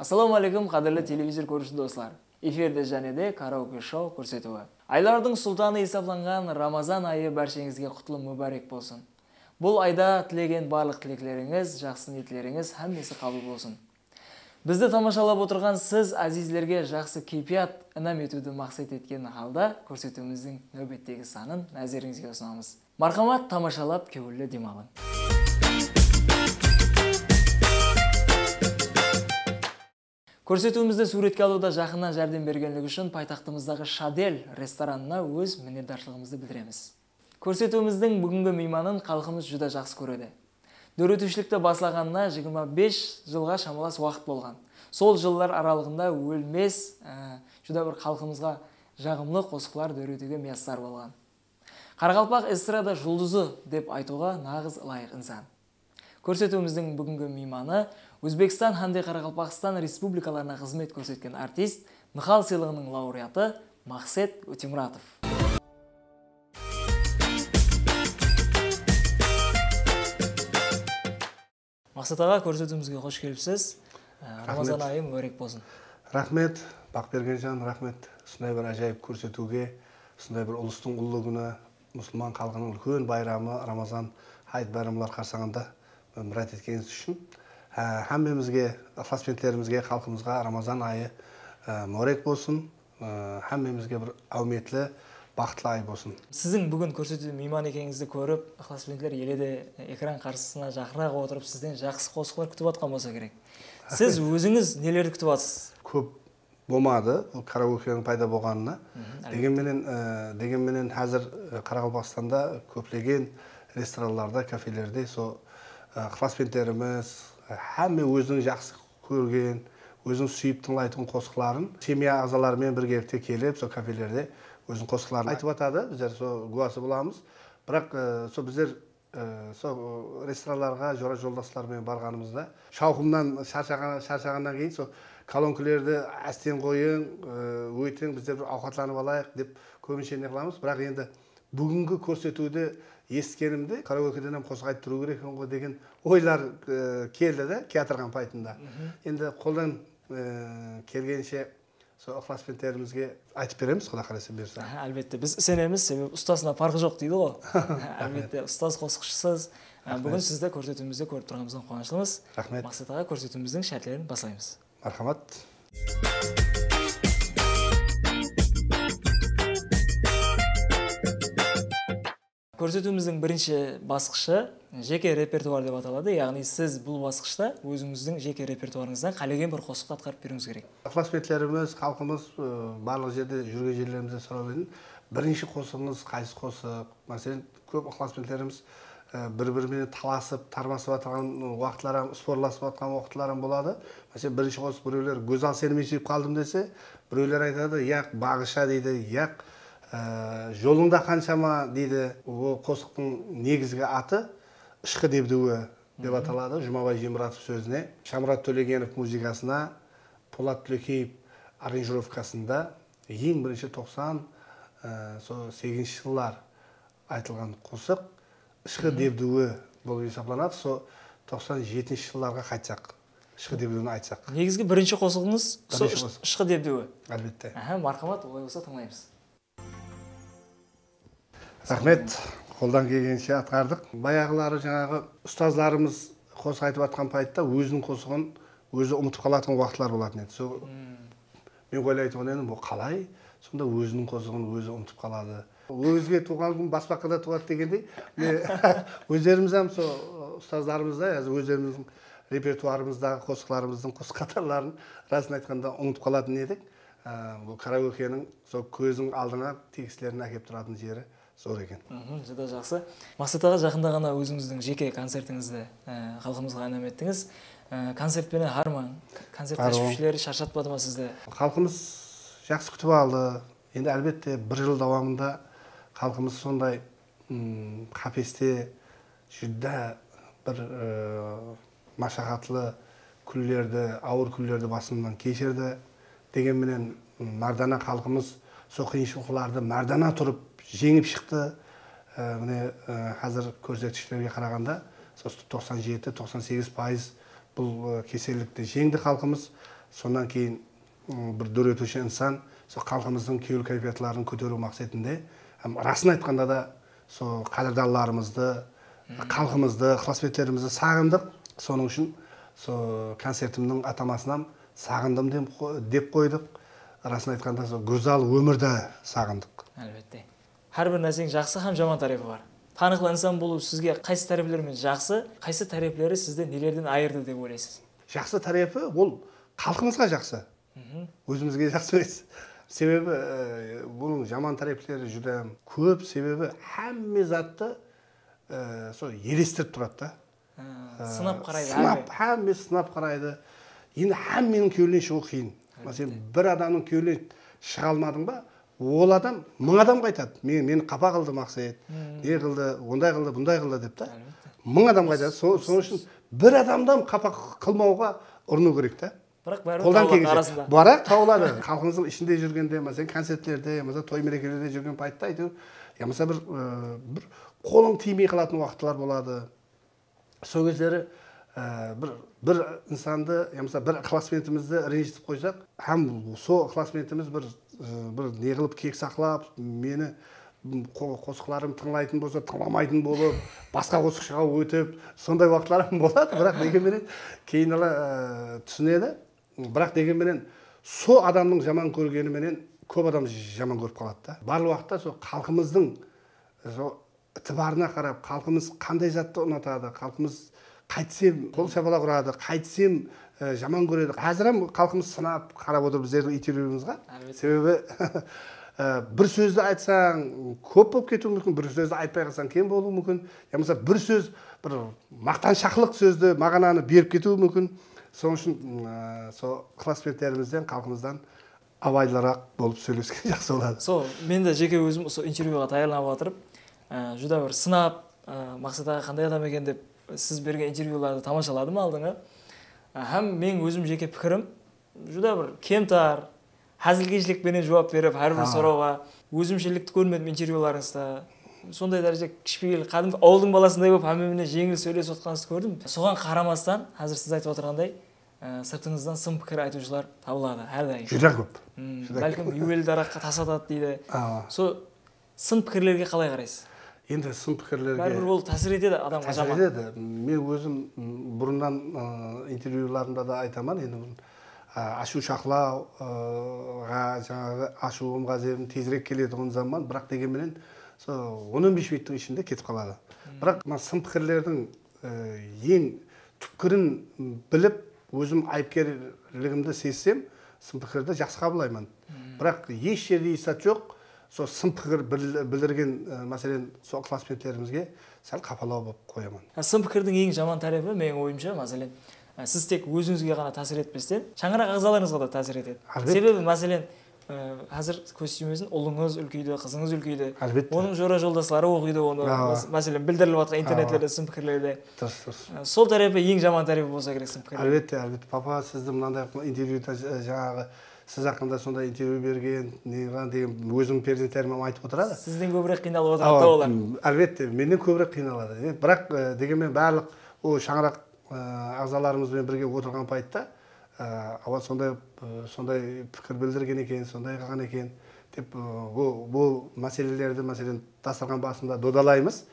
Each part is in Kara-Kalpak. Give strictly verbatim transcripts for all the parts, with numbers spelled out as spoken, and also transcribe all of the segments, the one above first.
Assalawma áleykum, qádirli televizor kóriwshi doslar. Efirde jáne de karaoke shou kórsetiwi. Aylardıń sultanı esaplanǵan Ramazan ayı bársheńizge qutlı múbárek bolsın. Bul ayda tilegen barlıq tileklerińiz, jaqsı niyetlerińiz hámmesi qabıl bolsın. Bizdi tamashalap otırǵan siz ázizlerge jaqsı keypiyat inam etiwdi maqset etken halda kórsetiwimizdiń náwbettegi sanın názerińizge usınamız. Marhamat, tamashalap, kewilli dem alıń. Kórsetiwimizdi súwretke alıwda jaqınnan járdem bergenligi ushın paytaxtımızdaǵı Shadel restoranına óz minnetdarshılıǵımızdı bildiremiz. Kórsetiwimizdiń búgingi miymanın xalqımız júdá jaqsı kóredi. Dóretiwshilikti baslaǵanına jigirma bes jılǵa shamalas waqıt bolǵan. Sol jıllar aralıǵında ólmes, e, júdá bir xalqımızǵa jaǵımlı qosıqlar dóretiwge miyassar bolǵan. Qaraqalpaq estrada juldızı dep aytıwǵa naǵız ılayıq insan. Kórsetiwimizdiń búgingi miymanı Ózbekstan hám de Qaraqalpaqstan Respublikalarına xızmet kórsetken artist, Nıhal sıylıǵınıń laureatı Maqset Ótemuratov. Maqset aǵa, kórsetiwimizge xosh kelipsiz. Á, Ramazan ayı múbárek bolsın. Raxmet, Baqbergenjan, raxmet. Usınday bir ájayıp kórsetiwge, usınday bir ulıstıń ullı kúni, musılman xalqınıń úlken bayramı Ramazan hayıt bayramları qarsańında mirát etkenińiz ushın. Á, hámmemizge, ıqlasbentlerimizge, xalqımızǵa Ramazan ayı, á, múbárek bolsın. Ee, hámmemizge bir áwmetli, baxıtlı ay bolsın. Siziń búgin kórsetiwde miyman ekenińizdi kórip, ıqlasbentler ele de ekran qarsısına jaqınıraq otırıp, sizden jaqsı qosıqlar kútip atqan bolsa kerek. Siz ózińiz nelerdi kútip atırsız? Kóp bolmadı, bul karaokeniń payda bolǵanına. Mhm, álbette. Degen menen, e, degen menen házir, e, Qaraqalpaqstanda kóplegen restoranlarda, kafelerde so, e, ıqlasbentlerimiz, e, hámme óziniń jaqsı kórgen, óziniń súyip tıńlaytuǵın qosıqların semya aǵzaları menen birgelikte kelip, sol kafelerde óziniń qosıqların aytıp atadı. Bizler sol gúwası bolamız. Biraq, e, sol bizler, e, sol, e, restoranlarǵa jora-joldaslar menen barǵanımızda, shawqımnan sharshaǵan, sharshaǵannan keyin sol kolonkalardı ásten qoyıń, e, ótiń, bizler bir awqatlanıp alayıq dep kóbinshe ne qılamız. Biraq endi búgingi kórsetiwdi esitkenimde, karaokeden hám qosıq aytıp turıw kerek eken ǵoy degen oylar, e, keldi de, kiyatırǵan paytında. Mhm. Endi qoldan, e, kelgenshe, sol ıqlasbentlerimizge aytıp beremiz, Quda qálese, buyırsa. Aha, álbette, biz isenemiz, sebebi ustasına parqı joq deydi ǵoy. Álbette, ustaz qosıqshısız. Raxmet. Búgin sizdi kórsetiwimizde kórip turǵanımızdan quwanıshlımız. Raxmet. Maqset aǵa, kórsetiwimizdiń shártlerin baslaymız. Marhamat. Kórsetiwimizdiń birinshi basqıshı jeke repertuar dep ataladı. Yaǵnıy siz bul basqıshta ózińizdiń jeke repertuarıńızdan qálegen bir qosıqtı atqarıp beriwińiz kerek. Iqlasbentlerimiz, xalqımız, ı, barlıq jerde júrgen jerlerimizde soraw beredi. Birinshi qosıǵıńız qaysı qosıq? Máselen, kóp ıqlasbentlerimiz, e, bir-biri menen talasıp, tarbasıp atırǵan waqıtlar hám, sporlasıp atqan waqıtlar hám boladı. Máselen, birinshi qosıq birewler Gózzal, seni men súyip qaldım dese, birewler aytadı, yaq, Baǵıshsha deydi, yaq, e, Jolıńda qanshama deydi. Ol qosıqtıń negizgi atı Ishqı debdiwi dep ataladı, Jumabay Jemmuratov sózine. Shamurat Tólegenov muzıkasına, Polat Tólekeev aranjirovkasında eń birinshi toqsan, e, sol segizinshi jıllar aytılǵan qosıq, Ishqı debdiwi bolıp esaplanadı. Sol toqsan jetinshi jıllarǵa qaytsaq, Ishqı debdiwini aytsaq. Negizgi birinshi qosıǵıńız sol Ishqı debdiwi. Álbette. Aha, marhamat, olay bolsa tıńlaymız. Raxmet, qoldan kelgenshe atqardıq. Bayaǵıları jańaǵı ustazlarımız qosıq aytıp atqan payıtta óziniń qosıǵın ózi umıtıp qalatuǵın waqıtlar bolatın edi. Sol Men oylaytuǵın edim, bul qalay? Sonda óziniń qosıǵın ózi umıtıp qaladı. Ózge tuwǵan kún basqaǵa da tuwadı degendey, mine, ózlerimiz hám sol ustazlarımız da, házir ózlerimizdiń repertuarımızdaǵı qosıqlarımızdıń qosıq qatarların, rasın aytqanda, umıtıp qalatuǵın edik. Á, bul karaokeniń sol kóziń aldına tekstlerin ákelip turatuǵın jeri zor eken. Mhm, júdá jaqsı. Maqset aǵa, jaqında ǵana ózińizdiń jeke koncertińizdi, e, xalqımızǵa inam ettińiz. E, koncert penen harmań, koncert táshwishleri sharshatpadı ma sizdi? Xalqımız jaqsı kútip aldı. Endi, álbette, bir jıl dawamında xalqımız sonday, ım, qápeste júdá bir, e, mashaqatlı kúnlerdi, awır kúnlerdi basınan keshirdi. Degen menen, márdana xalqımız sol qıyınshılıqlardı márdana turıp jeńip shıqtı. E, mine, e, házir kórsetkishlerge qaraǵanda, sol toqsan jeti, toqsan segiz payız bul, e, kesellikti jeńdi xalqımız. Sonnan keyin, ım, bir dóretiwshi insan, sol xalqımızdıń kewil káypiyatların kóteriw maqsetinde, hám rasın aytqanda da, sol qádirdanlarımızdı, xalqımızdı, ıqlasbentlerimizdi saǵındıq. Sonıń ushın sol koncertimniń atamasın hám Saǵındım dep qo-, dep qoydıq. Rasın aytqanda, sol gózzal ómirdi saǵındıq. Álbette. Hár bir nárseniń jaqsı hám jaman tárepi bar. Tanıqlı insan bolıw sizge qaysı tárepleri menen jaqsı, qaysı tárepleri sizdi nelerden ayırdı dep oylaysız? Jaqsı tárepi ol xalqımızǵa jaqsı. Ózimizge jaqsı emes. Sebebi, e, bunıń jaman tárepleri júdá kóp, sebebi hámme zattı, e, sol elestirip turadı da. Ha, sınap qaraydı, sınap, hámme sınap qaraydı. Endi hámmeniń kewlinen shıǵıw qıyın. Máselen, bir adamnıń kewlinen shıǵa almadıń ba, ol adam mıń adamǵa aytadı. Men, meni qapa qıldı Maqset, ne qıldı, onday qıldı, bunday qıldı dep ta. Mıń adamǵa aytadı. Sol, sonıń ushın bir adamdı hám qapa qılmawǵa urınıw kerek ta. Biraq báribir qoldan kelgenshe. Biraq tawıladı. Xalqımızdıń ishinde júrgende, máselen, koncertlerde, yamasa toy-merekelerde júrgen payıtta, áytewir, yamasa bir, e, bir qolıń tiymey qalatın waqıtlar boladı. Sol gezleri, e, bir, bir insandı, yamasa bir ıqlasbentimizdi renjitip qoysaq, hám sol ıqlasbentimiz bir, e, bir ne qılıp kek saqlap, meni qo-, qosıqlarım tıńlaytın bolsa, tıńlamaytın bolıp, basqa qosıqshıǵa ótip, sonday waqıtlar hám boladı. Biraq, degen menen, keyin ala, e, túsinedi. Biraq, degen menen, sol adamnıń jaman kórgeni menen kóp adam jaman kórip qaladı da. Barlıq waqıtta sol xalqımızdıń, e, sol itibarına qarap, xalqımız qanday zattı unatadı, xalqımız qáytsem qol shapalaq uradı, qáytsem, e, jaman kóredi. Házir hám xalqımız sınap qarap otır bizlerdiń intervyumızǵa. Sebebi, e, bir sózdi aytsań, kóp bolıp ketiwi múmkin, bir sózdi aytpay qalsań, kem bolıwı múmkin. Yamasa bir sóz, bir maqtanshaqlıq sózdi, maǵananı berip ketiwi múmkin. Sonıń ushın, e, sol ıqlasbentlerimizden, xalqımızdan abaylıraq bolıp sóylesken jaqsı boladı. Sol, men de jeke ózim usı intervyuǵa tayarlanıp atırıp, e, júdá bir sınap, e, Maqset aǵa qanday adam eken dep siz bergen intervyulardı tamashaladım aldınǵı. E, hám meniń ózim jeke pikirim, júdá bir kemtar, házilkeshlik penen juwap berip, hár bir sorawǵa ózimshelikti kórmedim intervyularıńızda. Sonday dárejede kishipeyil, qádimgi awıldıń balasınday bolıp, hámme menen jeńil sóylesip otqanıńızdı kórdim. Soǵan qaramastan, házir siz aytıp otırǵanday, e, sırtıńızdan sın pikir aytıwshılar tabıladı, hár dayım. Júdá kóp. Júdá kóp. Bálkim, eywel daraqqa tas atadı deydi. Awa. Sol sın pikirlerge qalay qaraysız? Endi sın pikirlerge báribir ol tásir etedi adamǵa jaman. Tásir etedi. Men ózim, m, burınnan, ı, intervyularımda da aytaman, endi bul, a, ashıw shaqlaw, ı, ǵa, jańaǵı ashıwım, ǵázebim tezirek keletuǵın zaman, biraq, degen menen, sol on, on bes minuttıń ishinde ketip qaladı. Biraq mına sın pikirlerdiń e, eń túpkirin bilip, ózim ayıpkerligimdi sezsem, sın pikirdi jaqsı qabıllayman. Biraq hesh jerde esat joq, sol sın pikir bil-, bildirgen, e, máselen, sol ıqlasbentlerimizge sál qapalaw bolıp qoyaman. Ha, sın pikirdiń eń jaman tárepi, meniń oyımsha, máselen, e, siz tek ózińizge ǵana tásir etpesten, shańaraq aǵzalarıńızǵa da tásir etedi. Álbette. Sebebi, máselen, Ee, házir kóz tiymesen, ulıńız úlkeydi, qızıńız úlkeydi. Álbette. Onıń jora-joldasları oqıydı onı. Awa. Más-, máselen, bildirilip atırǵan internetlerde, sın pikirlerde. Durıs, durıs. Ee, sol tárepi eń jaman tárepi bolsa kerek sın pikirlerdiń. Álbette, álbette. Papa, sizdi mınanday qılıp intervyu ta-, jańaǵı, siz haqqında sonday intervyu bergen, ne qılǵan degen ózim perzentlerime aytıp otıradı. Sizden kóbirek qıynalıp otıradı da olar. Awa, m, álbette, mennen kóbirek qıynaladı. E, biraq, e, degen menen barlıq o shańaraq, e, aǵzalarımız benen birge otırǵan payıtta, Á, awa, sonday, ı, sonday pikir bildirgen eken, sonday qılǵan eken, dep, ı, bul, bul máselelerdi, máselen, dasturxan basında dodalaymız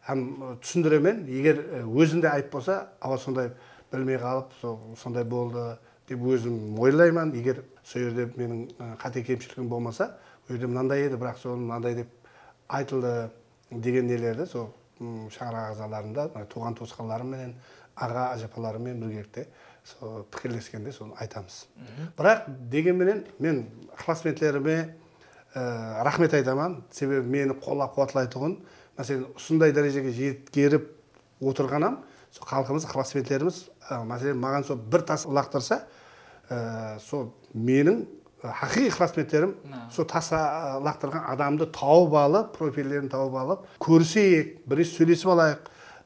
hám, ı, túsindiremen. Eger, ı, ózinde ayıp bolsa, awa, sonday bilmey qalıp, so-, sonday boldı, dep ózim moyınlayman. Eger sol jerde meniń, ı, qáte kemshiligim bolmasa, ol jerde mınanday edi, biraq sol mınanday dep aytıldı. Degen nelerdi, sol, ım, shańaraq aǵzalarında, mına, tuwǵan-tuwısqanlarım menen, aǵa-ájapalarım menen birgelikte sol pikirleskende sonı aytamız. Biraq, degen menen, men ıqlasbentlerime, e, raxmet aytaman. Sebebi meni qollap-quwatlaytuǵın, máselen, usınday dárejege jetkerip otırǵanam, sol xalqımız, ıqlasbentlerimiz, e, máselen, maǵan sol bir tas laqtırsa, e, sol meniń Haqıyqıy ıqlasbentlerim sol tas, a, laqtırǵan adamdı tawıp alıp, profillerin tawıp alıp, kóriseyik, bir sóylesip alayıq.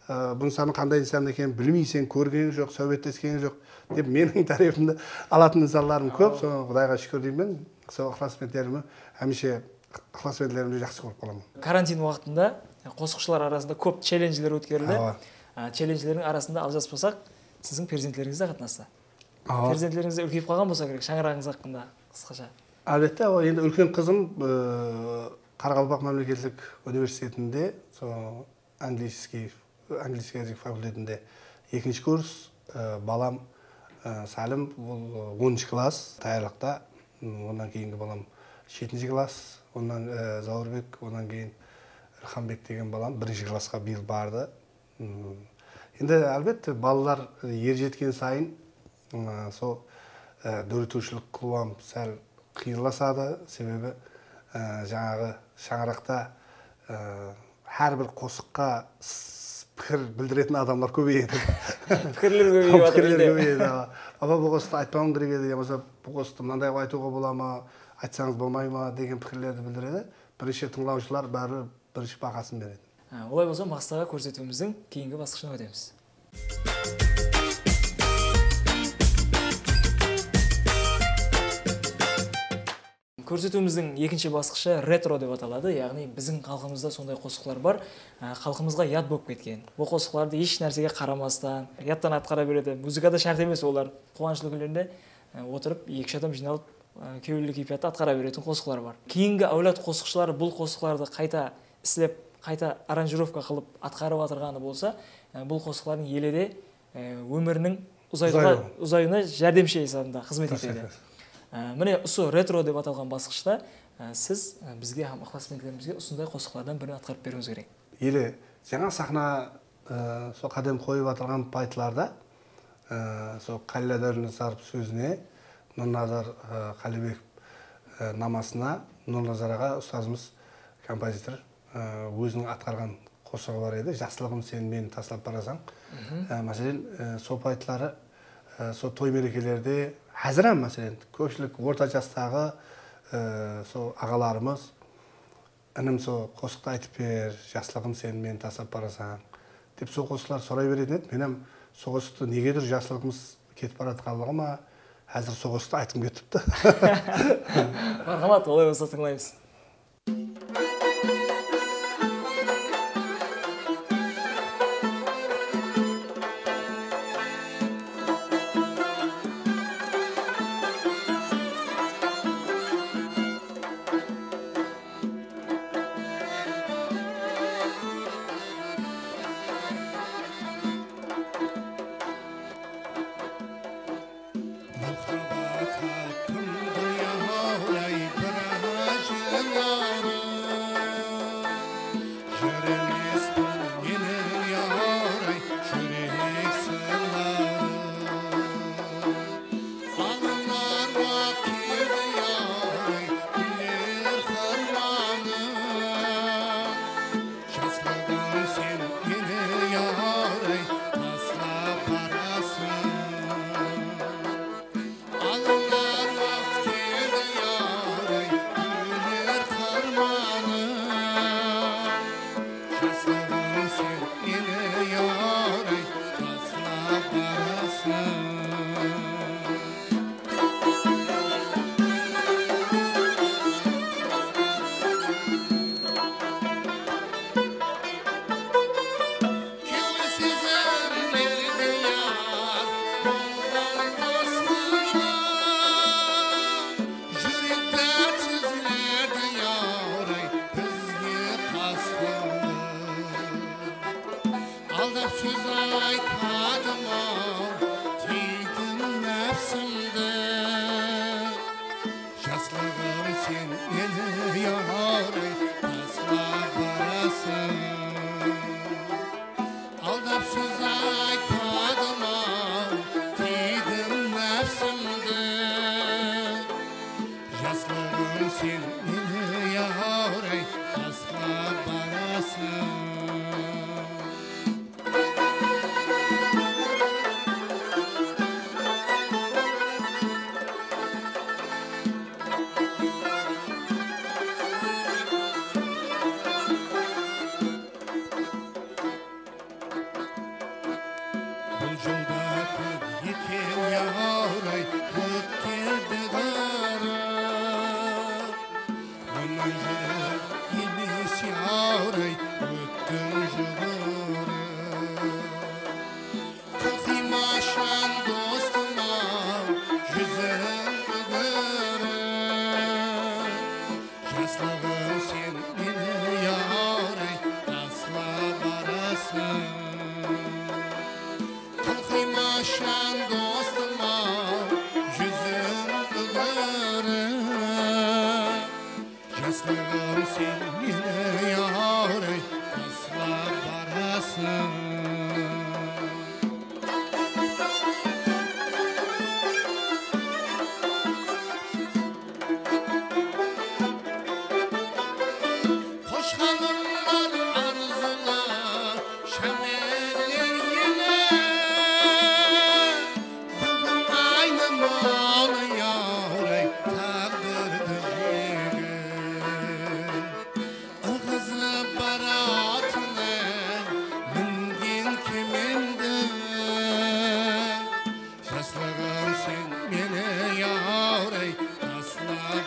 A, bul insanı qanday insan ekenin bilmeyseń, kórgeniń joq, sáwbetleskeniń joq, dep meniń tárepimdi alatın insanlarım kóp. Soǵan Qudayǵa shúkir deymen. Sol ıqlasbentlerimi hámiyshe ıqlasbentlerimdi jaqsı kórip qalaman. Karantin waqtında qosıqshılar arasında kóp chellenjler ótkerildi. Awa. A, chellenjlerdiń arasında aljaspasaq, siziń perzentlerińiz de qatnastı. Awa. Perzentlerińizde úlkeyip qalǵan bolsa kerek, shańaraǵıńız haqqında qısqasha. Álbette, awa, endi úlken qızım, e, Qaraqalpaq mámleketlik universitetinde, so, angliyskiy, angliyskiy yazyk fakultetinde ekinshi kurs, e, balam, e, Sálim, bul, e, onınshı klass tayarlıqta, m, onnan keyingi balam jetinshi klass, onnan, e, Zawırbek, onnan keyin Ilhambek degen balam birinshi klassqa bıyıl bardı. M, endi, álbette, balalar, e, er jetken sayın, m, sol, e, dóretiwshilik qılıwam sál qıyınlasadı, sebebi, e, jańaǵı shańaraqta, e, hár bir qosıqqa s-, pikir bildiretin adamlar kóbeyedi. Pikirler kóbeyip atır. Pikirler kóbeyedi, awa. Baba, bul qosıqtı aytpawıń kerek edi, yamasa bul qosıqtı mınanday qılıp aytıwǵa bola ma, aytsańız bolmay ma degen pikirlerdi bildiredi. Birinshi tıńlawshılar báribir birinshi bahasın beredi. Ha, olay bolsa, Maqset aǵa, kórsetiwimizdiń keyingi basqıshına ótemiz. Kórsetiwimizdiń ekinshi basqıshı retro dep ataladı, yaǵnıy biziń xalqımızda sonday qosıqlar bar, á, xalqımızǵa yad bolıp ketken. Bul qosıqlardı hesh nársege qaramastan, yadtan atqara beredi. Muzıka da shárt emes olar. Quwanıshlı kúnlerinde, á, otırıp, eki-úsh adam jıynalıp, á, kewilli keypiyatta atqara beretin qosıqlar bar. Keyingi áwlad qosıqshıları bul qosıqlardı qayta islep, qayta aranjirovka qılıp atqarıp atırǵanı bolsa, á, bul qosıqlardıń ele de e, ómiriniń uzayıwǵa, uzayıw, uzayıwına járdemshi esabında xızmet etedi. Durıs aytasız. E, mine, usı retro dep atalǵan basqıshta, e, siz, e, bizge hám ıqlasbentlerimizge usınday qosıqlardan birin atqarıp beriwińiz kerek. Ele, jańa saxna, e, sol qádem qoyıp atırǵan payıtlarda, e, sol Qálila Dáwletnazarov sózine, Nurnazar, e, Qálibekov, e, namasına Nurnazar aǵa ustazımız, kompozitor, e, óziniń atqarǵan qosıǵı bar edi, Jaslıǵım, sen meni taslap barasań. Mhm. E, máselen, e, sol payıtları, e, sol toy-merekelerde házir hám, máselen, kópshilik orta jastaǵı, e, sol aǵalarımız, "Inim, sol qosıqtı aytıp ber, Jaslıǵım, sen meni taslap barasań", dep sol qosıqlardı soray beretin edi. Men hám sol qosıqtı, negedur, jaslıǵımız ketip baratqanlıǵı ma, házir sol qosıqtı aytqım kelip turıptı. Marhamat, olay bolsa, tıńlaymız. Márhamat, haqqımda yawlay bir ájir.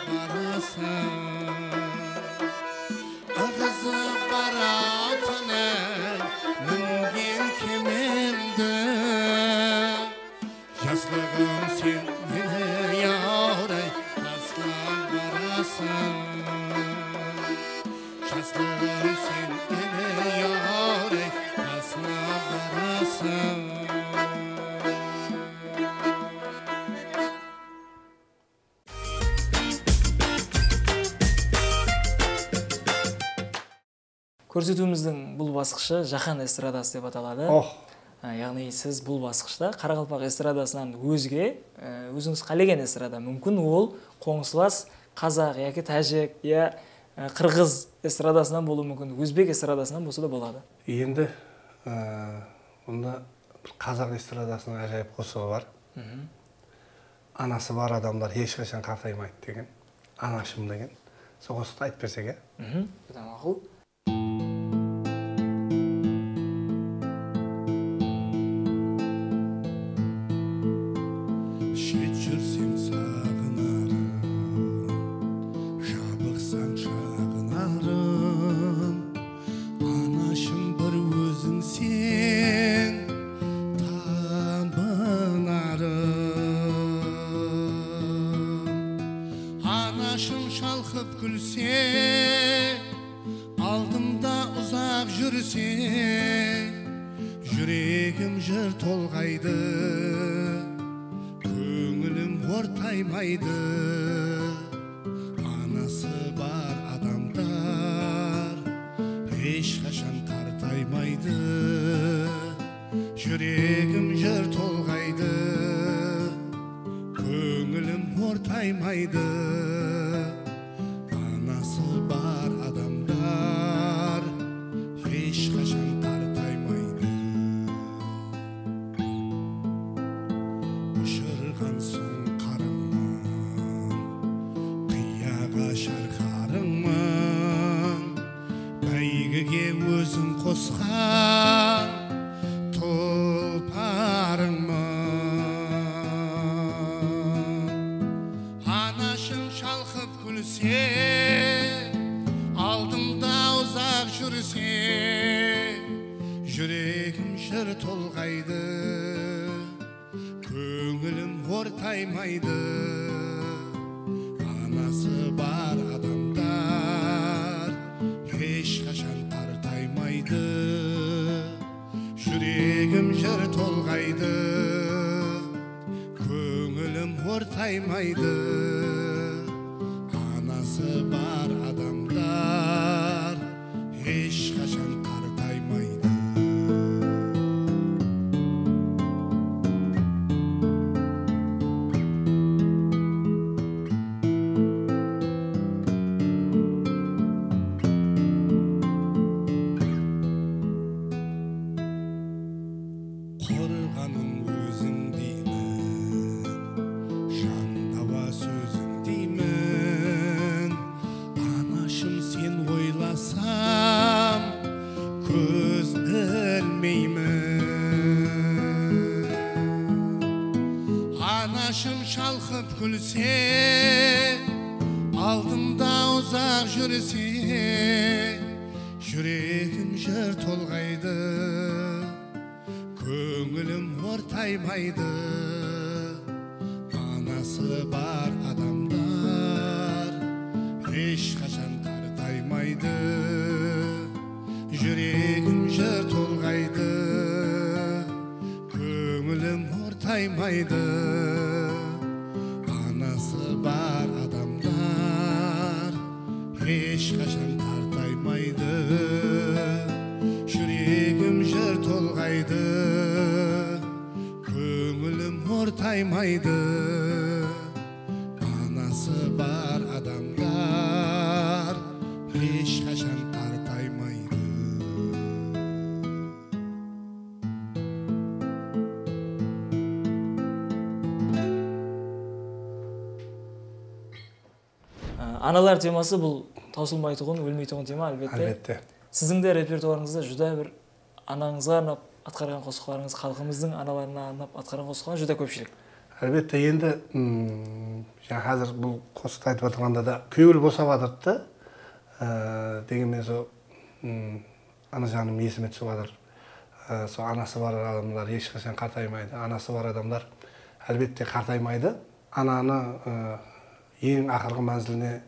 Barasıń, ıǵızıp baratın eń mingen kememdi. Jaslıǵım sen meni yawray taslap barasıń. Jaslıǵım sen meni yawray taslap barasıń. Kórsetiwimizdiń bul basqıshı Jáhán estradası dep ataladı. Oh. Á, yaǵnıy siz bul basqıshta qaraqalpaq estradasınan ózge, e, ózińiz qálegen estrada, múmkin ol qońsılas qazaq yaki tájik, ya, e, qırǵız estradasınan bolıwı múmkin, ózbek estradasınan bolsa da boladı. Endi, e, bunda bir qazaq estradasınıń ájayıp qosıǵı bar. Mhm. Anası bar adamlar hesh qashan qartaymaydı degen, Anashım degen. Sol qosıqtı aytıp bersek, ya? Mhm, juda maqul. Shet júrsem saǵınarım, jabıqsań shaǵınarım. Anashım, bir ózińseń tabınarım. Anashım shalqıp kúlse, aldımda uzaq júrse, júregim jır tolǵaydı, kóńilim ortaymaydı. Anası bar adamlar hesh qashan qartaymaydı. Júregim jır tolǵaydı, kóńilim ortaymaydı. Anası bar adamlar hesh qashan qartaymaydı. Ushırǵan soń qarıńman, qıyaǵa sharqarıńman, báygige óziń qosqan tulparıńman. Anashım shalqıp kúlse, aldımda uzaq júrse, júregim jır tolǵaydı, kóńilim ortaymaydı. Anası bar adamlar hesh qashan qartaymaydı. Júregim jır tolǵaydı, kóńilim ortaymaydı. Anası bar adamlar hesh qashan qartaymaydı. Qorǵanıń óziń deymen, jandawa sóziń deymen. Anashım, sen oylasam, kóz ilmeymen. Anashım shalqıp kúlse, aldımda uzaq júrse, júregim jır tolǵaydı, kóńilim ortaymaydı. Anası bar adamlar hesh qashan qartaymaydı. Júregim jır tolǵaydı, kóńilim ortaymaydı. Anası bar adamlar hesh qashan qartaymaydı. Júregim jır tolǵaydı, kóńilim ortaymaydı. Anası bar adamlar hesh qashan qartaymaydı. Á, analar teması bul tawsılmaytuǵın, ólmeytuǵın tema, álbette. Álbette. Siziń de repertuarıńızda júdá bir anańızǵa arnap atqarǵan qosıqlarıńız, xalqımızdıń analarına arnap atqarǵan qosıqlarıńız júdá kópshilik. Álbette, endi, mm, jańa házir bul qosıqtı aytıp atırǵanda da kewil bosap atırdı da. Á, degen menen sol, ım, ana janım esime túsip atır. Á, sol anası bar adamlar hesh qashan qartaymaydı. Anası bar adamlar, álbette, qartaymaydı. Ananı, ı, eń aqırǵı mánziline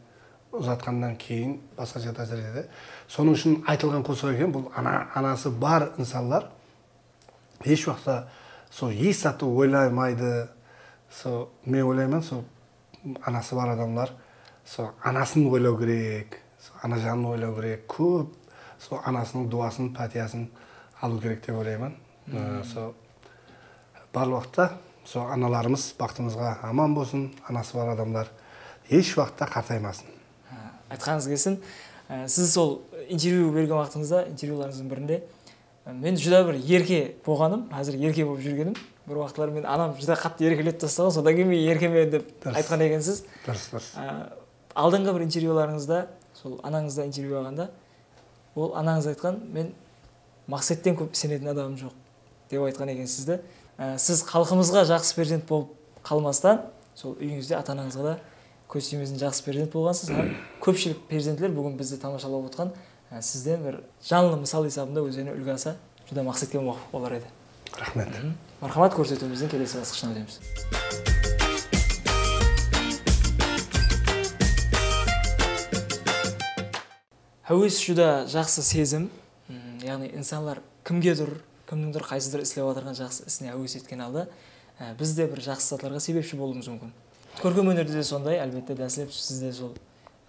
uzatqannan keyin basqasha tásir etedi. Sonıń ushın aytılǵan qosıq eken, bul ana, anası bar insanlar hesh waqıtta sol hesh zattı oylamaydı. Sol, men oylayman, sol anası bar adamlar sol anasın oylaw kerek, sol anajanın oylaw kerek, kóp sol anasınıń duwasın, pátiyasın alıw kerek dep oylayman. Ee, sol barlıq waqıtta sol analarımız baxtımızǵa aman bolsın, anası bar adamlar hesh waqıtta qartaymasın. Ha, aytqanıńız kelsin. Ee, siz sol intervyu bergen waqtıńızda, intervyularıńızdıń birinde Men júdá bir erke bolǵanım, házir erke bolıp júrgenim. Bir waqıtları men anam júdá qattı erkeletip taslaǵan, sodan keyin men erkemen dep aytqan ekensiz. Durıs, durıs. Á, aldınǵı bir intervyularıńızda, sol anańızdan intervyu alǵanda, ol anańız aytqan, men Maqsetten kóp isenetin adamım joq, dep aytqan ekensiz de. Á, siz xalqımızǵa jaqsı perzent bolıp qalmastan, sol úyińizde ata-anańızǵa da kóz tiymesin, jaqsı perzent bolǵansız. Hám kópshilik perzentler búgin bizdi tamashalap otqan, á, sizden bir janlı mısal esabında ózlerine úlgi alsa, júdá maqsetke muwapıq bolar edi. Raxmet. Marhamat, kórsetiwimizdiń kelesi basqıshına ótemiz. Háwes júdá jaqsı sezim. Mm, yaǵnıy insanlar kimgedur, kimnińdur, qaysıdur islep atırǵan jaqsı isine háwes etken halda, e, biz de bir jaqsı zatlarǵa sebepshi bolıwımız múmkin. Kórkem ónerde de sonday, álbette, dáslep siz de sol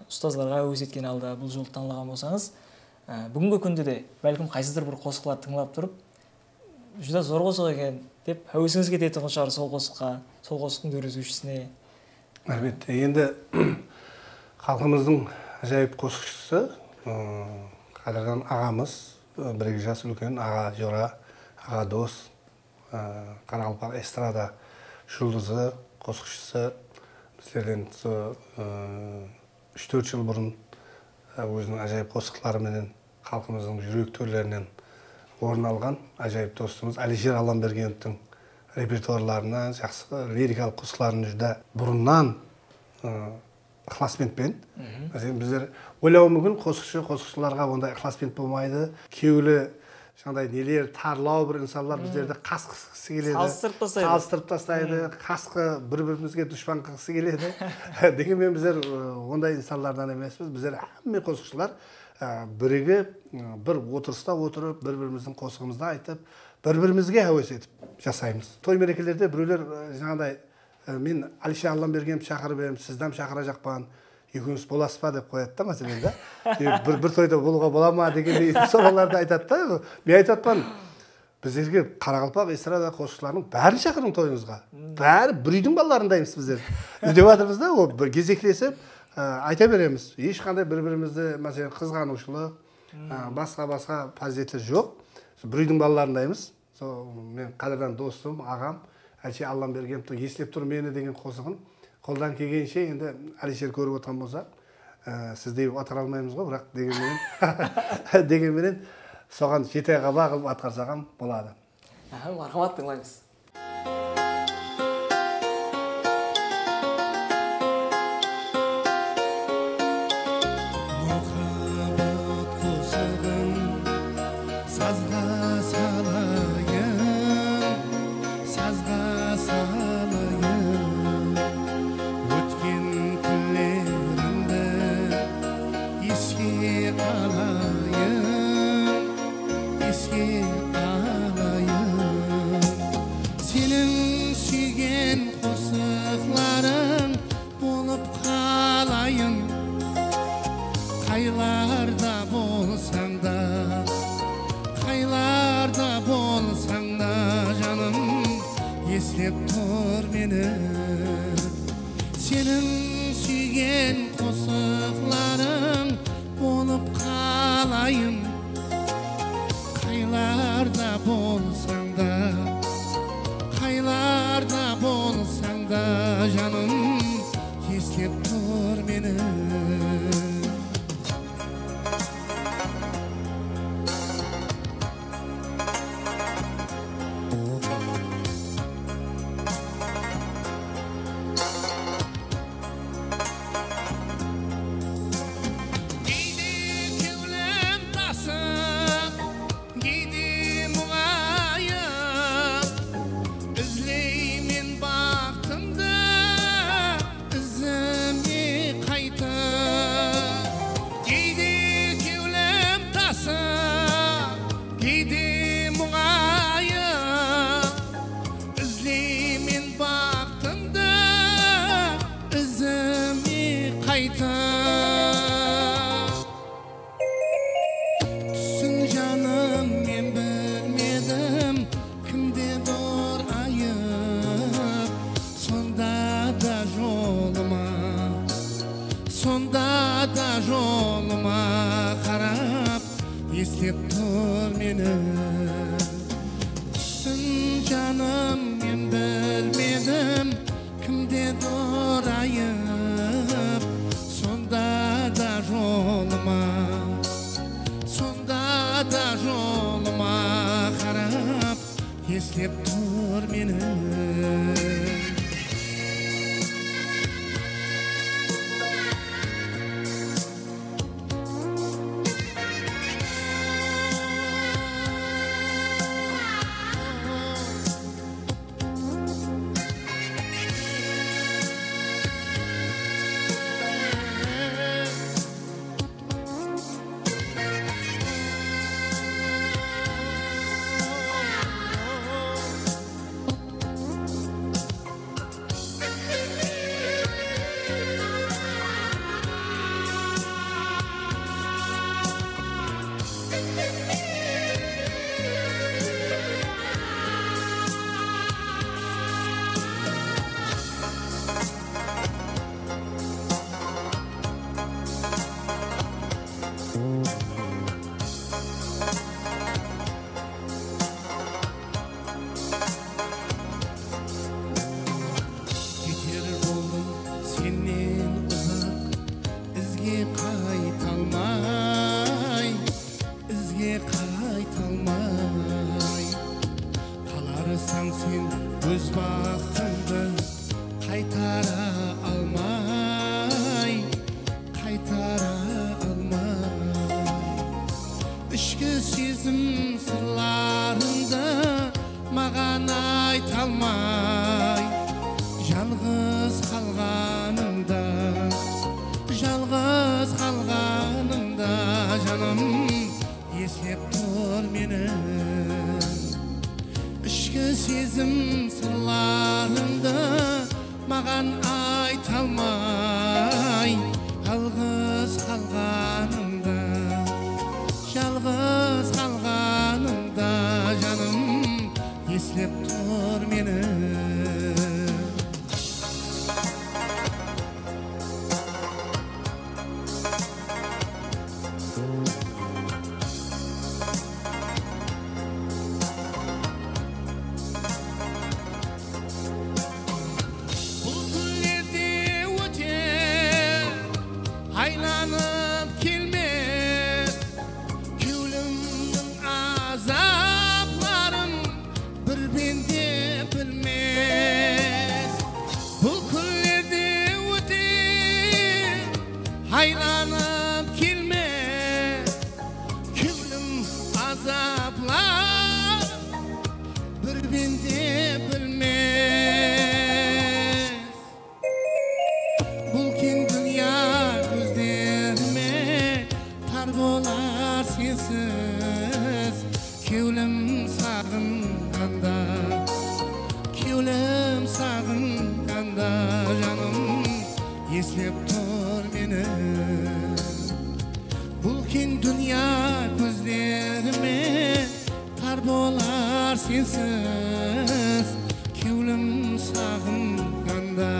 ustazlarǵa háwes etken halda bul joldı tańlaǵan bolsańız, e, búgingi kúnde de bálkim qaysıdur bir qosıqlardı tıńlap turıp, júdá zor qosıq eken, dep háwesińiz ketetuǵın shıǵar sol qosıqqa, sol qosıqtıń dóretiwshisine. Álbette, endi xalqımızdıń ájayıp qosıqshısı, ı, qádirdan aǵamız, ı, bir-eki jas úlken aǵa jora, aǵa dos, ı, qaraqalpaq estrada juldızı, qosıqshısı, bizlerden usı, ı, úsh-tórt jıl burın, e, óziniń ájayıp qosıqları menen xalqımızdıń júrek tórlerinen orın alǵan ájayıp dostımız Alisher Allambergenovtıń repertuarlarına, jaqsı lirikalıq qosıqların júdá burınnan, e, ıqlasbentpen. Máselen, bizler oylawı múmkin, qosıqshı, qosıqshılarǵa onday ıqlasbent bolmaydı. Kewli Sonday neler, tarlaw bir insanlar bizlerdi qasqısı keledi. Salıstırıp taslaydı. Salıstırıp taslaydı. Qasqı, bir-birimizge dushpan qılǵısı keledi. Degenmen bizler, ı, onday insanlardan emespiz. Bizler hámme qosıqshılar, ı, birigip, ı, bir otırısta otırıp, bir-birimizdiń qosıǵımızdı aytıp, bir-birimizge háwes etip jasaymız. Toy-merekelerde birewler, ı, jańaday, E, men Alisher Allambergenovtı shaqırıp edim, sizdi hám shaqırajaqpan, ekewińiz bolasız ba dep qoyadı da, máselen da. E, bir, bir toyda bolıwǵa bola ma degendey sorawlardı aytadı da. Men aytıp atpan, bizlerge qaraqalpaq estrada qosıqshılarınıń bárin shaqırıń toyıńızǵa. Bári bir úydiń balalarındaymız bizler. Úydep atırmız da, o bir gezeklesip, e, ayta beremiz. Hesh qanday bir-birimizdi, máselen, qızǵanıwshılıq, e, basqa-basqa paziyletler joq. Bir úydiń balalarındaymız. Sol men qádirdan dostım, aǵam Alisher Allambergenovtıń Eslep tur meni degen qosıǵın qoldan kelgeninshe endi Alisher kórip otırǵan bolsa, e, sizdey atqara almaymız ǵoy, biraq degen menen, degen menen soǵan jete ǵaba qılıp atqarsaq hám boladı. Aha, marhamat, tıńlaymız. Muhabbat qosıǵın sazǵa salayın, sazǵa salayın. Ótken kúnlerimdi eske alayın, eske alayın. Seniń súygen qosıqlarıń bolıp qalayın. Qaylarda bolsań da, qaylarda bolsań da, janım, eslep tur meni. Seniń súygen qosıqlarıń bolıp qalayın. Qaylarda bolsań da, qaylarda bolsań da, janım, eslep tur meni. aytıp. Túsin, janım, men bilmedim, kimde dur ayıp. Sonda da jolıma, sonda da jolıma qarap, eslep tur meni. Túsin, janım, men bilmedim, kimde dur ayıp. Sonda da jolıma, sonda da jolıma qarap, eslep tur meni. Keter boldım sennen uzaq, izge qaytalmay, izge qaytalmay. Qalarsań sen óz baxtıńdı qaytara almay, qaytara almay. Ishki sezim sırlarıńdı maǵan aytalmay, jalǵız qalǵanıńda, jalǵız qalǵanıńda, janım, eslep tur meni. Ishki sezim sırlarıńdı maǵan aytalmay, jalǵız qalǵanıńda, jalǵız qalǵanıńda, janım, eslep tur meni. Bul kúnler de óter, aylanıp kelmes. Kewlimniń azapların bir bende bilmes. Bul kúnler de óter, aylanıp kelmes. Kewlim azaplar bir bende bilmes. Bul keń dúnya kózlerime tar bolar sensiz. Kewlim saǵınǵanda, kewlim saǵınǵanda, janım, eslep tur meni. Bul keń dúnya kózlerime tar bolar sensiz. Kewlim saǵınǵanda,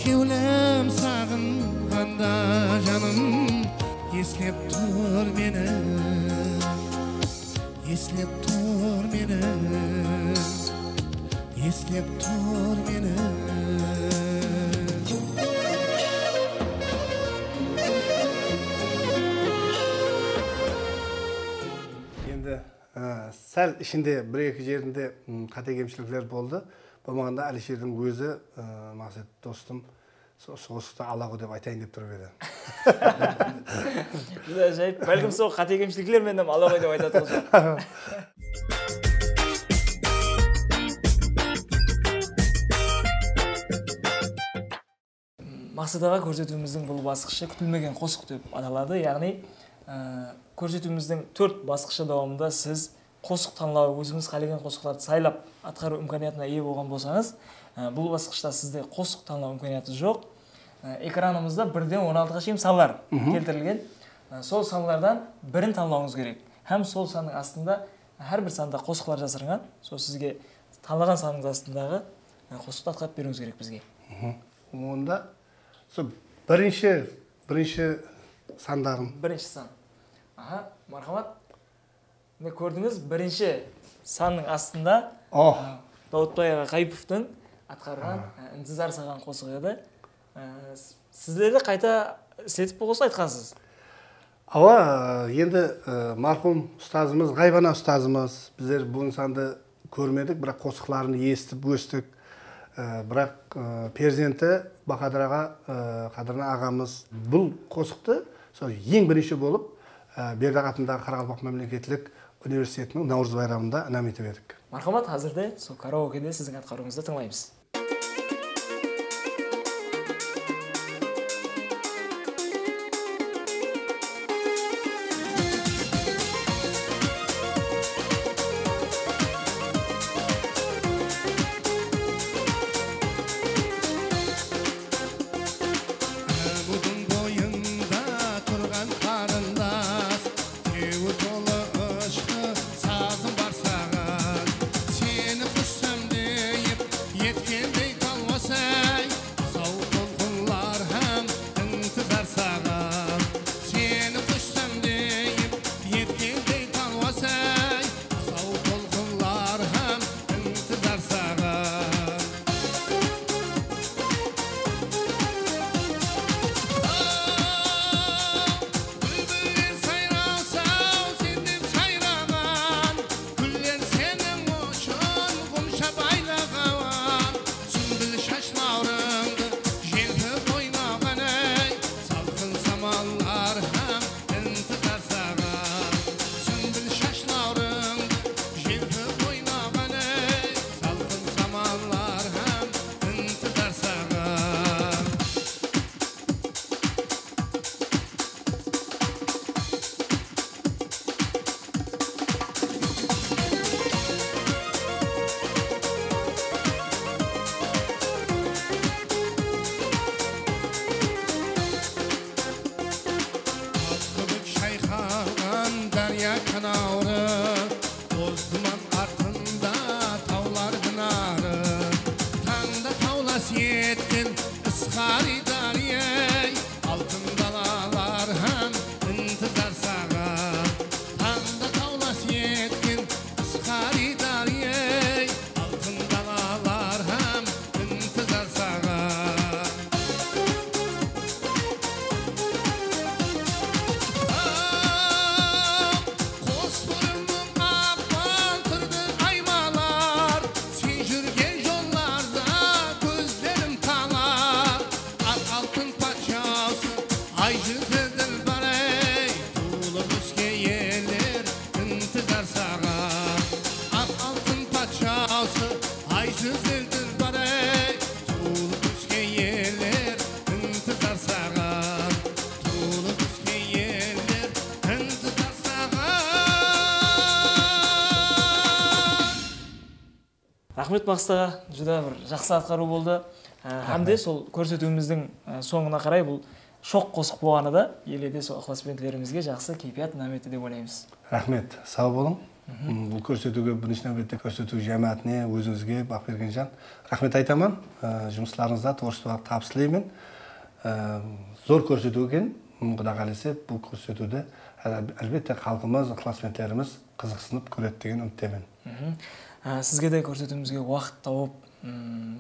kewlim saǵınǵanda, janım, eslep tur meni. Eslep tur meni, eslep tur meni. Endi, e, sál ishinde bir-eki jerinde, m, qáte-kemshilikler boldı. Bolmaǵanda Alisherdiń ózi, e, Maqset dostım, So-, usı qosıqtı ala ǵoy dep aytayın dep turıp edi. Júdá ájayıp. Bálkim, sol qáte-kemshilikler menen ala ǵoy dep aytatuǵın shıǵar. Maqset aǵa, kórsetiwimizdiń bul basqıshı kútilmegen qosıq dep ataladı. Yaǵnıy, e, kórsetiwimizdiń tórt basqıshı dawamında siz qosıq tańlawı, ózińiz qálegen qosıqlardı saylap atqarıw imkaniyatına iye bolǵan bolsańız, e, bul basqıshta sizde qosıq tańlaw imkaniyatı joq. E, ekranımızda birden on altıǵa shekem sanlar keltirilgen. E, sol sanlardan birin tańlawıńız kerek. Hám sol sannıń astında hár bir sanda qosıqlar jasırǵan. Sol sizge tańlaǵan sanıńız astındaǵı, e, qosıqtı atqarıp beriwińiz kerek bizge. Onda sol birinshi, birinshi sandaǵım. Birinshi san. Aha, marhamat. Mine, kórdińiz, birinshi sannıń astında, Oh. e, Dawıtbay aǵa Qayıpovtıń atqarǵan, e, Intizar saǵan qosıǵı edi. E, s-, sizler de qayta isletip qosıq aytqansız. Awa, endi, e, marhum ustazımız, ǵaybana ustazımız, bizler bul insandı kórmedik, biraq qosıqların esitip óstik. E, biraq, e, perzenti Bahadır aǵa, e, Qadirna aǵamız bul qosıqtı sol eń birinshi bolıp, e, Berdaq atındaǵı Qaraqalpaq mámleketlik universitetiniń Nawrız bayramında inam etip edik. Marhamat, házirde sol karaokede siziń atqarıwıńızdı tıńlaymız. Budıń boyında turǵan qarındas, kewil tolı ıshqı sazım bar saǵan. Seni qushsam deyip, etkendey talwas-áy, asaw tolqınlar hám intizar saǵan. Seni qushsam deyip, etkendey talwas-áy, asaw tolqınlar hám intizar saǵan. Búlbiller sayraw-saw, sen dep sayraǵan, gúller seniń ushın ǵumshap aylaǵan. Súmbil shash nawrıńdı jerpip oynaǵan-áy, salqın samallar hám intizar saǵan. Súmbil shash nawrıńdı jerpip oynaǵan-áy, salqın samallar hám intizar saǵan. Aq kúbik shayqalǵan dárya kánawrı, boz tuman artında tawlar hınarı. Tańda tawlas etken ısqarı dárya-áy, altın dalalar hám intizar saǵan. Tańda tawlas etken ısqarı dárya-áy, altın dalalar hám intizar saǵan. Aq, qos burınım aq baltırdı aymalar, sen júrgen jollarda kózlerim talar. Aq altın patshası, ay júzli dúlbar-áy, tuwılıp ósken eller intizar saǵan. Aq altın patshası, ay júzli dúlbar-áy, tuwılıp ósken eller intizar saǵan. Tuwılıp ósken eller intizar saǵan. Raxmet, Maqsıt aǵa, júdá bir jaqsı atqarıw boldı. Á, hám de Raxmet. Sol kórsetiwimizdiń, á, sońına qaray bul shoq qosıq bolǵanı da, ele de sol ıqlasbentlerimizge jaqsı keypiyat inam etti dep oylaymız. Raxmet, saw bolıń. M, bul kórsetiwge birinshi náwbette kórsetiw jámáátine, ózińizge, Baqbergenjan, raxmet aytaman. Á, jumıslarıńızda, tvorchestvoda tabıs tileymen. Á, zor kórsetiw eken. M, Quda qálese, bul kórsetiwdi, á, álbette, xalqımız, ıqlasbentlerimiz qızıqsınıp kóredi degen úmittemen. Á, sizge de kórsetiwimizge waqıt tawıp, m,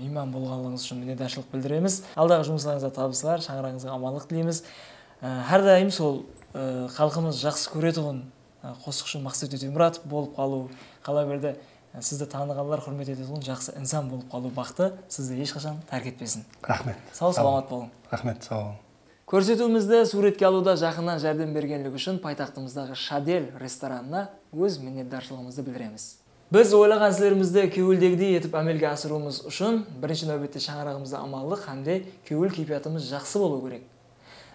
miyman bolǵanlıǵıńız ushın minnetdarshılıq bildiremiz. Aldaǵı jumıslarıńızda tabıslar, shańaraǵıńızǵa amanlıq tileymiz. Á, hár dayım sol, á, xalqımız jaqsı kóretuǵın, á, qosıqshı Maqset Ótemuratov bolıp qalıw, qalaberdi, á, sizdi tanıǵanlar húrmet etetuǵın jaqsı insan bolıp qalıw baxtı sizdi hesh qashan tárk etpesin. Raxmet. Saw, salamat bolıń. Raxmet, saw bolıń. Kórsetiwimizdi súwretke alıwda jaqınnan járdem bergenligi ushın paytaxtımızdaǵı Shadel restoranına óz minnetdarshılıǵımızdı bildiremiz. Biz oylaǵan islerimizdi kewildegidey etip ámelge asırıwımız ushın birinshi náwbette shańaraǵımızda amanlıq hám de kewil keypiyatımız jaqsı bolıwı kerek.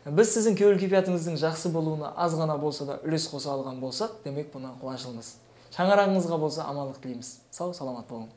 Biz siziń kewil keypiyatıńızdıń jaqsı bolıwına az ǵana bolsa da úles qosa alǵan bolsaq, demek, bunnan quwanıshlımız. Shańaraǵıńızǵa bolsa amanlıq tileymiz. Saw, salamat bolıń.